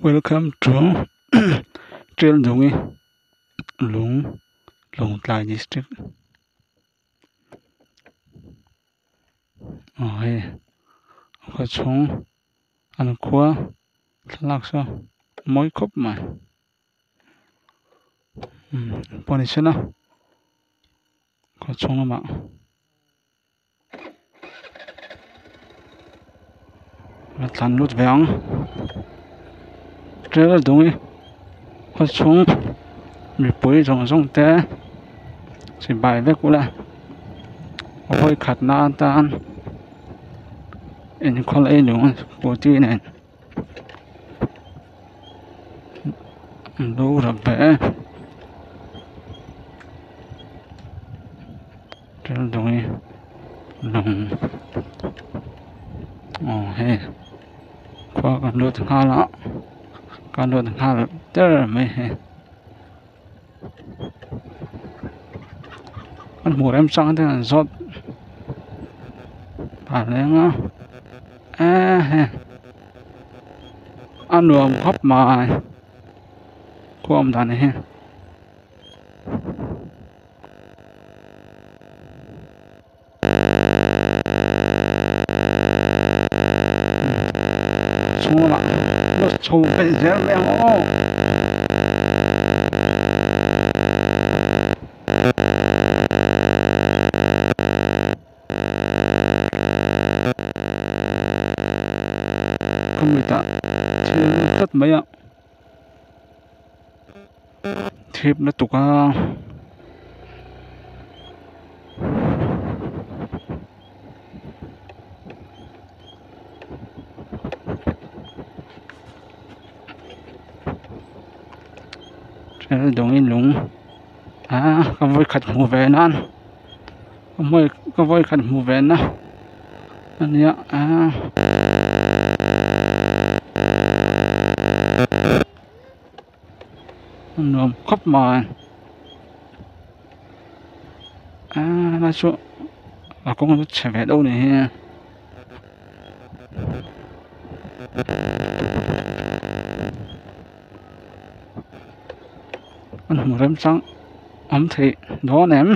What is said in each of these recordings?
Welcome to Ṭialdungi lung Lawngtlai district aw hei a khaw chhung an khua thlalak saw mawi khawp mai umm pawh ni sela khaw chhung lamah. A tlan lut ve ang tel dawng i khaw chhung mipui zawng zawng te chibai vek ula vawi khat na atan inkhawl ei lung scooty nen an lo rap ve e. Tel dawng i lawng aw hei khua kan lut nghal a kan lut nghal der mai hei an hmuh rem chang te an zawt phah leng a eee hei a nuam khawp mai khua awm dan hi. Chhung lamah bus chho belh zel mai ang aw. Khawmitah thil tlat mai a. Thip lutuk a dawngin lung ah ka vawikhat hmuh ve nan ka vawikhat hmuh ve na ania ah. A nuam khawp mai aaa helai chu a kawng chu chhe ve deuh a ni hi an hmu remchang awm theih dawn em.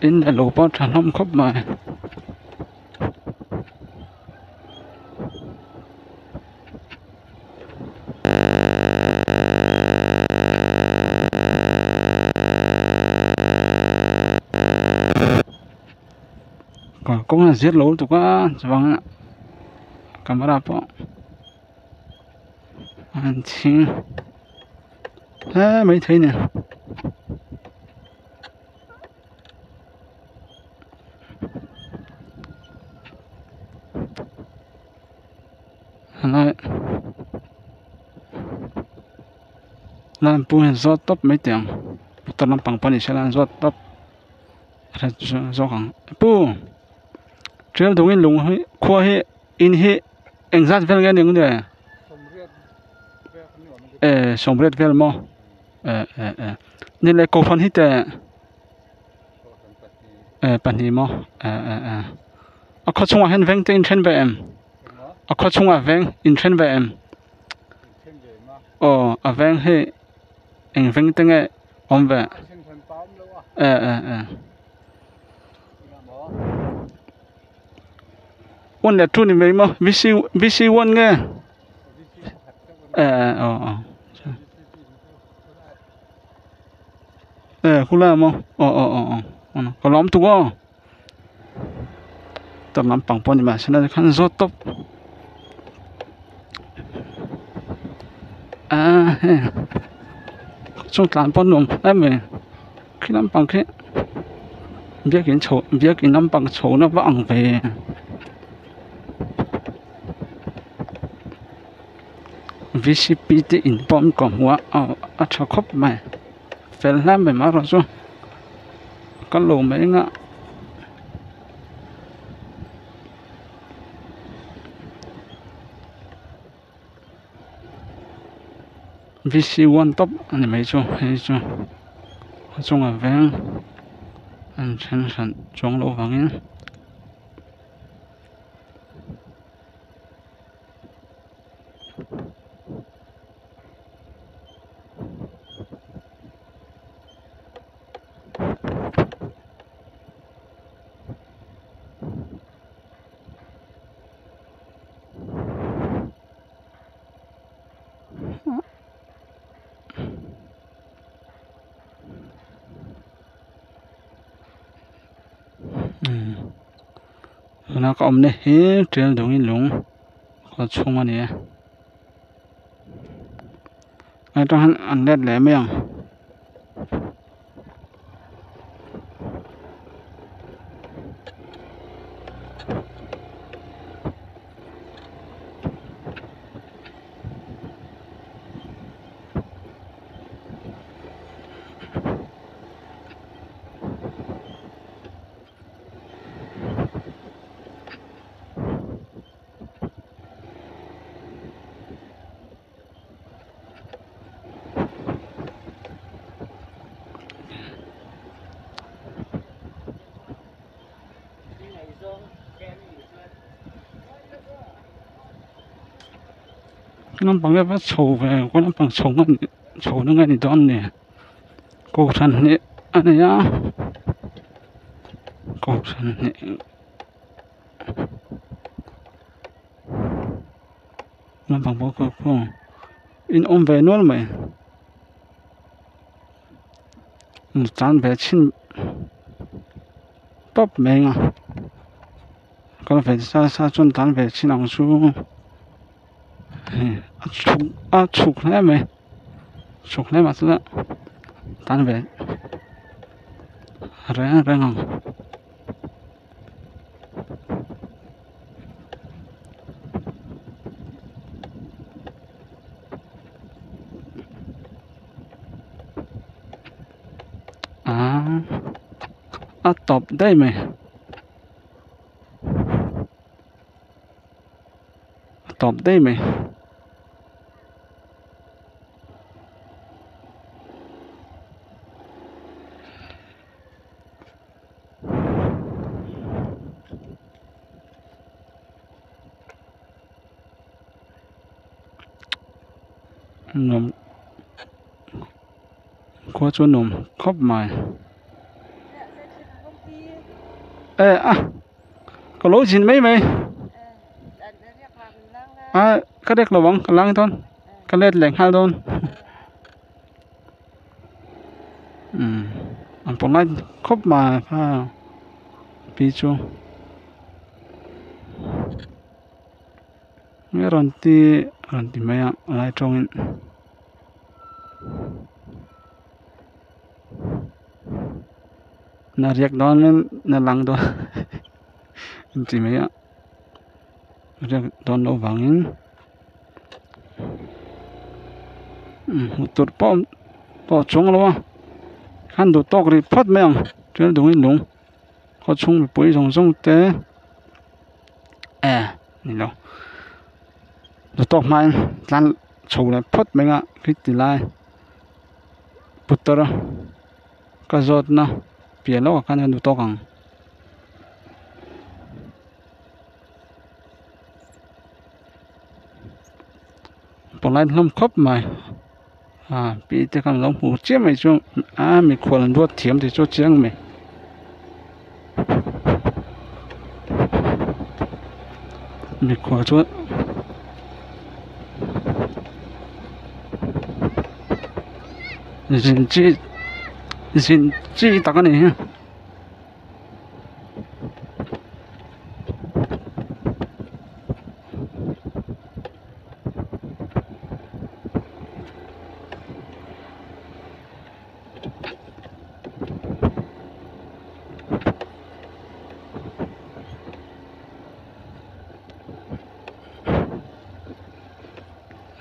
In leh lo pawh tha hlawm khawp mai. Kalkawng a zir lo lutuk a chuan camera pawh a han chhing. He maithei nen helai lampu hian zawt tawp mai teh ang motor lampang pawh ni se la an zawt tawp zawk ang pu ṭial dungin lung hi khua hi in hi engzat vel nge ni ang le. Eh sawmriat vel maw eh eh eh ni leh kohhran hi teh eh pahnih maw eh eh eh a khaw chhungah hian veng te inthen ve em a khaw chhungah veng inthen ve em aw a veng hi eng veng te nge awm ve eh eh eh. One leh two ni mai maw VC VC one nge eh aw aw eh khulai maw aw aw aw aw ka lawm tuk aw tah lampang pawh ni mahse lai khan zawt tawp ah hei chung tlan pawh nuam em mai khi lampang khi biakin chho biakin lampang chho na va ang ve. V c p te in pawh an kawh hmuh a aw a tha khawp mai fel hle mai marawh chu ka lo mai anga v c one tawp a ni mai chu hei chu a chungah veng. An then hran chuang loh vangin. Tuna ka awmna hi tial dungin lung kawt chhung a ni a atang hian an let leh mai ang. Lampang hi a va chho ve khaw lampang chho nge chho na nge ni dawn ni kohhran hi a nei a kohhran hi. Lampang pawh khaw khaw in awm ve nual mai tan ve chhin tawp mai ang a kal ve sa sa chuan tan ve chhin ang chu hei a chhuk a chhuk hle mai chhuk hle mahse tan ve reng reng ang. A tawp daih mai a tawp daih mai. Nuam khua chu nuam khawp mai e a ka lo zin mai mai a ka rek lo ang ka lang dawn ka let leh nghal dawn. Umm an pawh ngai khawp mai kha pi chu nge rawn ti rawn ti mai a a lai tawngin na riak dawn na lang dawn an ti mai a riak dawn loh vangin hmuh tur pawh pawh a chuang lo a khan duh tawk rih phawt mai ang thil dungin lung khaw chhung mipui zawng zawng te eh ni lo duh tawk hmain tlan chho leh phawt mai ang a khiti lai putar ka zawt na piah lawkah khan ka duh tawk ang. Pawlai hlawm khawp mai ah pi te khan lo hmu chiah mai chu a mikhual an ruat thiam tih chu a chiang mai mikhual chuan zin chi zin chi tak a ni hi.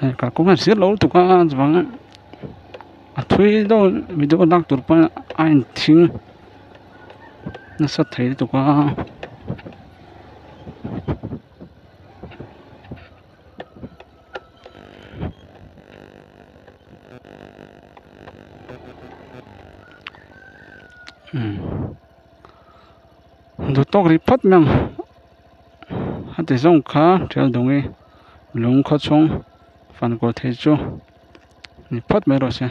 Hei kalkawng a zir lo lutuk a chuan a thui deuh video lak tur pawn a inthing nasa thei lutuk a. Duh tawk rih phawt mai ang a ti zawng kha Tialdungi lung khaw chhung fan kual thei chu ni phawt mai rawh se.